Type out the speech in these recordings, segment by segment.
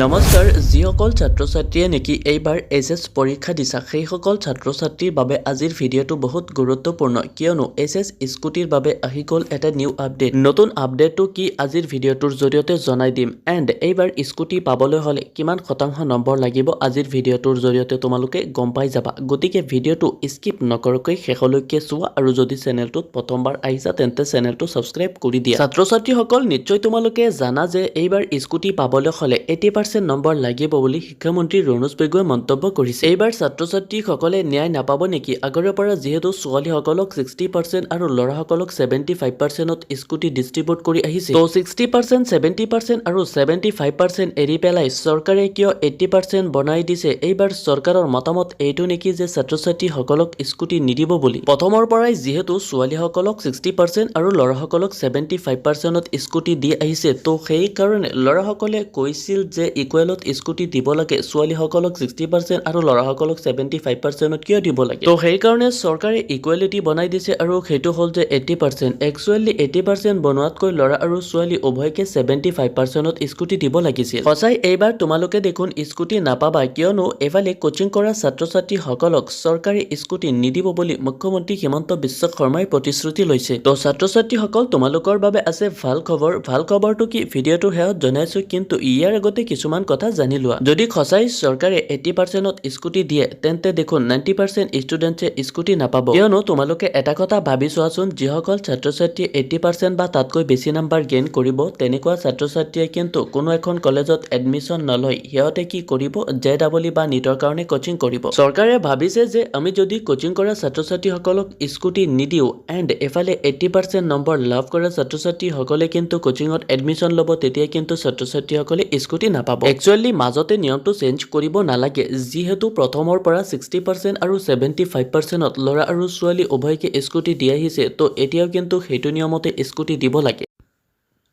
নমস্কাৰ। যিসকল ছাত্ৰ ছাত্ৰীয়ে নেকি এইবাৰ এইচএছ পৰীক্ষা দিছা, সেইসকল ছাত্ৰ ছাত্ৰীৰ বাবে আজিৰ ভিডিঅ'টো বহুত গুৰুত্বপূৰ্ণ। কিয়নো এইচএছ স্কুটিৰ বাবে আহি গ'ল এটা নিউ আপডেট। নতুন আপডেটটো কি, আজিৰ ভিডিঅ'টোৰ জৰিয়তে জনাই দিম। এণ্ড এইবাৰ স্কুটি পাবলৈ হ'লে কিমান শতাংশ নম্বৰ লাগিব, আজিৰ ভিডিঅ'টোৰ জৰিয়তে তোমালোকে গম পাই যাবা। গতিকে ভিডিঅ'টো স্কিপ নকৰাকৈ শেষলৈকে চোৱা আৰু যদি চেনেলটোত প্ৰথমবাৰ আহিছা, তেন্তে চেনেলটো ছাবস্ক্ৰাইব কৰি দিয়া। ছাত্ৰ ছাত্ৰীসকল, নিশ্চয় তোমালোকে জানা যে এইবাৰ স্কুটি পাবলৈ হ'লে 80% নম্বৰ লাগিব বুলি শিক্ষামন্ত্ৰী ৰণোজ পেগুৱে মন্তব্য কৰিছে। এইবাৰ ছাত্ৰ ছাত্ৰীসকলে ন্যায় নাপাব নেকি? আগৰে পৰা যিহেতু ছোৱালীসকলক 60% আৰু ল'ৰাসকলক 75%ত স্কুটি ডিষ্ট্ৰিবিউট কৰি আহিছে, ত' 60%, 70% আৰু 75% এৰি পেলাই চৰকাৰে কিয় 80% বনাই দিছে? এইবাৰ চৰকাৰৰ মতামত এইটো নেকি যে ছাত্ৰ ছাত্ৰীসকলক স্কুটি নিদিব বুলি? প্ৰথমৰ পৰাই যিহেতু ছোৱালীসকলক 60% আৰু ল'ৰাসকলক 75%ত স্কুটি দি আহিছে, ত' সেইকাৰণে ল'ৰাসকলে কৈছিল যে ইকুৱেলত স্কুটি দিব লাগে, ছোৱালীসকলক 60% আৰু ল'ৰাসকলক 75%ত কিয় দিব লাগে? ত' সেইকাৰণে চৰকাৰে ইকুৱেলিটি বনাই দিছে আৰু সেইটো হ'ল যে 80%। একচুৱেলি 80% বনোৱাতকৈ ল'ৰা আৰু ছোৱালী উভয়কে 75%ত স্কুটি দিব লাগিছিল। সঁচাই এইবাৰ তোমালোকে দেখোন স্কুটি নাপাবা। কিয়নো এইফালে কোচিং কৰা ছাত্ৰ ছাত্ৰীসকলক চৰকাৰে স্কুটি নিদিব বুলি মুখ্যমন্ত্ৰী হিমন্ত বিশ্ব শৰ্মাই প্ৰতিশ্ৰুতি লৈছে। ত' ছাত্ৰ ছাত্ৰীসকল, তোমালোকৰ বাবে আছে ভাল খবৰ। ভাল খবৰটো কি, ভিডিঅ'টোৰ শেষত জনাইছো। কিন্তু ইয়াৰ আগতে কিছুমান কথা জানি লোৱা। যদি সঁচাই চৰকাৰে 80%ত স্কুটি দিয়ে, তেন্তে দেখোন 90% ষ্টুডেণ্টছে স্কুটি নাপাব। কিয়নো তোমালোকে এটা কথা ভাবি চোৱাচোন, যিসকল ছাত্ৰ ছাত্ৰীয়ে 80% বা তাতকৈ বেছি নাম্বাৰ গেইন কৰিব, তেনেকুৱা ছাত্ৰ ছাত্ৰীয়ে কিন্তু কোনো এখন কলেজত এডমিশ্যন নলয়। সিহঁতে কি কৰিব? জে ডাবল ই বা নিটৰ কাৰণে কোচিং কৰিব। চৰকাৰে ভাবিছে যে আমি যদি কোচিং কৰা ছাত্ৰ ছাত্ৰীসকলক স্কুটি নিদিওঁ এণ্ড এফালে 80% নম্বৰ লাভ কৰা ছাত্ৰ ছাত্ৰীসকলে কিন্তু কোচিঙত এডমিশ্যন ল'ব, তেতিয়া কিন্তু ছাত্ৰ ছাত্ৰীসকলে স্কুটি নাপাব। একচুৱেলি মাজতে নিয়মটো চেঞ্জ কৰিব নালাগে। যিহেতু প্ৰথমৰ পৰা 60% আৰু 75%ত ল'ৰা আৰু ছোৱালী উভয়কে স্কুটি দি আহিছে, ত' এতিয়াও কিন্তু সেইটো নিয়মতে স্কুটি দিব লাগে।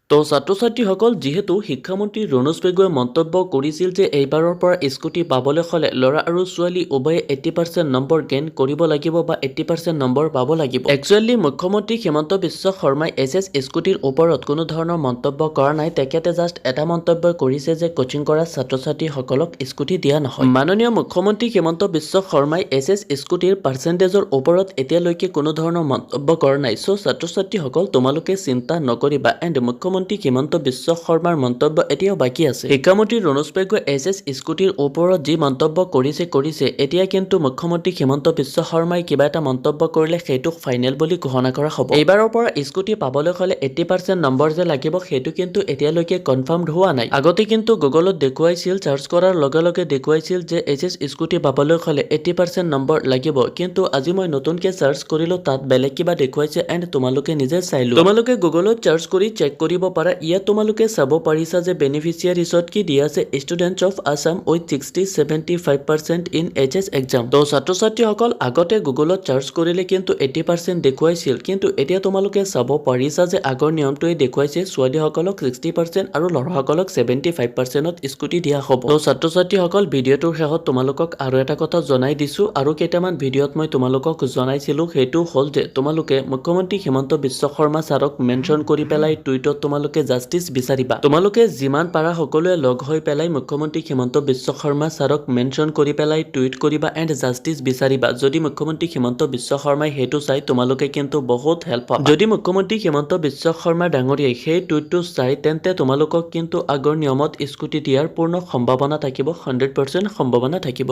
তো ছাত্ৰ ছাত্ৰীসকল, যিহেতু শিক্ষামন্ত্ৰী ৰণোজ পেগুৱে মন্তব্য কৰিছিল যে এইবাৰৰ পৰা স্কুটি পাবলৈ হ'লে ল'ৰা আৰু ছোৱালী উভয়ে 80% নম্বৰ গেইন কৰিব লাগিব বা 80% নম্বৰ পাব লাগিব। একচুৱেলি মুখ্যমন্ত্ৰী হিমন্ত বিশ্ব শৰ্মাই এইচএছ স্কুটিৰ ওপৰত কোনো ধৰণৰ মন্তব্য কৰা নাই। তেখেতে জাষ্ট এটা মন্তব্য কৰিছে যে কোচিং কৰা ছাত্ৰ ছাত্ৰীসকলক স্কুটি দিয়া নহয়। মাননীয় মুখ্যমন্ত্ৰী হিমন্ত বিশ্ব শৰ্মাই এইচএছ স্কুটিৰ পাৰ্চেণ্টেজৰ ওপৰত এতিয়ালৈকে কোনো ধৰণৰ মন্তব্য কৰা নাই। চ' ছাত্ৰ ছাত্ৰীসকল, তোমালোকে চিন্তা নকৰিবা। এণ্ড মুখ্যমন্ত্ৰী হিমন্ত বিশ্ব শৰ্মাৰ মন্তব্য এতিয়াও বাকী আছে। শিক্ষামন্ত্ৰী ৰণোজ পেগুৱে এইচএছ স্কুটিৰ ওপৰত যি মন্তব্য কৰিছে কৰিছে, এতিয়া কিন্তু মুখ্যমন্ত্ৰী হিমন্ত বিশ্ব শৰ্মাই কিবা এটা মন্তব্য কৰিলে সেইটোক ফাইনেল বুলি ঘোষণা কৰা হ'ব। এইবাৰৰ পৰা স্কুটি পাবলৈ হ'লে 80% নম্বৰ যে লাগিব, সেইটো কিন্তু এতিয়ালৈকে কনফাৰ্ম হোৱা নাই। আগতে কিন্তু গুগলত দেখুৱাইছিল, চাৰ্চ কৰাৰ লগে লগে দেখুৱাইছিল যে এইচএছ স্কুটি পাবলৈ হ'লে 80% নম্বৰ লাগিব। কিন্তু আজি মই নতুনকৈ চাৰ্চ কৰিলোঁ, তাত বেলেগ কিবা দেখুৱাইছে। এণ্ড তোমালোকে নিজে চাই লোৱা। তোমালোকে গুগলত চাৰ্চ কৰি চেক কৰিব পাৰা। ইয়াত তোমালোকে চাব পাৰিছা যে বেনিফিচিয়াৰিছত কি দিয়া আছে, "Students of Assam with 60, 75% in HS exam"। ত' ছাত্ৰ ছাত্ৰীসকল, আগতে গুগলত চাৰ্চ কৰিলে কিন্তু 80% দেখুৱাইছিল। কিন্তু এতিয়া তোমালোকে চাব পাৰিছা যে আগৰ নিয়মটোৱে দেখুৱাইছে, ছোৱালীসকলক 60% আৰু ল'ৰাসকলক 75%ত স্কুটি দিয়া হ'ব। ত' ছাত্ৰ ছাত্ৰীসকল, ভিডিঅ'টোৰ শেষত তোমালোকক আৰু এটা কথা জনাই দিছোঁ আৰু কেইটামান ভিডিঅ'ত মই তোমালোকক জনাইছিলোঁ, সেইটো হ'ল যে তোমালোকে মুখ্যমন্ত্ৰী হিমন্ত বিশ্ব শৰ্মা ছাৰক মেনশ্যন কৰি পেলাই টুইটত তোমালোকে জাষ্টিছ বিচাৰিবা। তোমালোকে যিমান পাৰা সকলোৱে লগ হৈ পেলাই মুখ্যমন্ত্ৰী হিমন্ত বিশ্ব শৰ্মা ছাৰক মেনশ্যন কৰি পেলাই টুইট কৰিবা এণ্ড জাষ্টিছ বিচাৰিবা। যদি মুখ্যমন্ত্ৰী হিমন্ত বিশ্ব শৰ্মাই সেইটো চাই, তোমালোকে কিন্তু বহুত হেল্প পাবা। যদি মুখ্যমন্ত্ৰী হিমন্ত বিশ্ব শৰ্মা ডাঙৰীয়াই সেই টুইটটো চাই, তেন্তে তোমালোকক কিন্তু আগৰ নিয়মত স্কুটি দিয়াৰ পূৰ্ণ সম্ভাৱনা থাকিব, 100% সম্ভাৱনা থাকিব।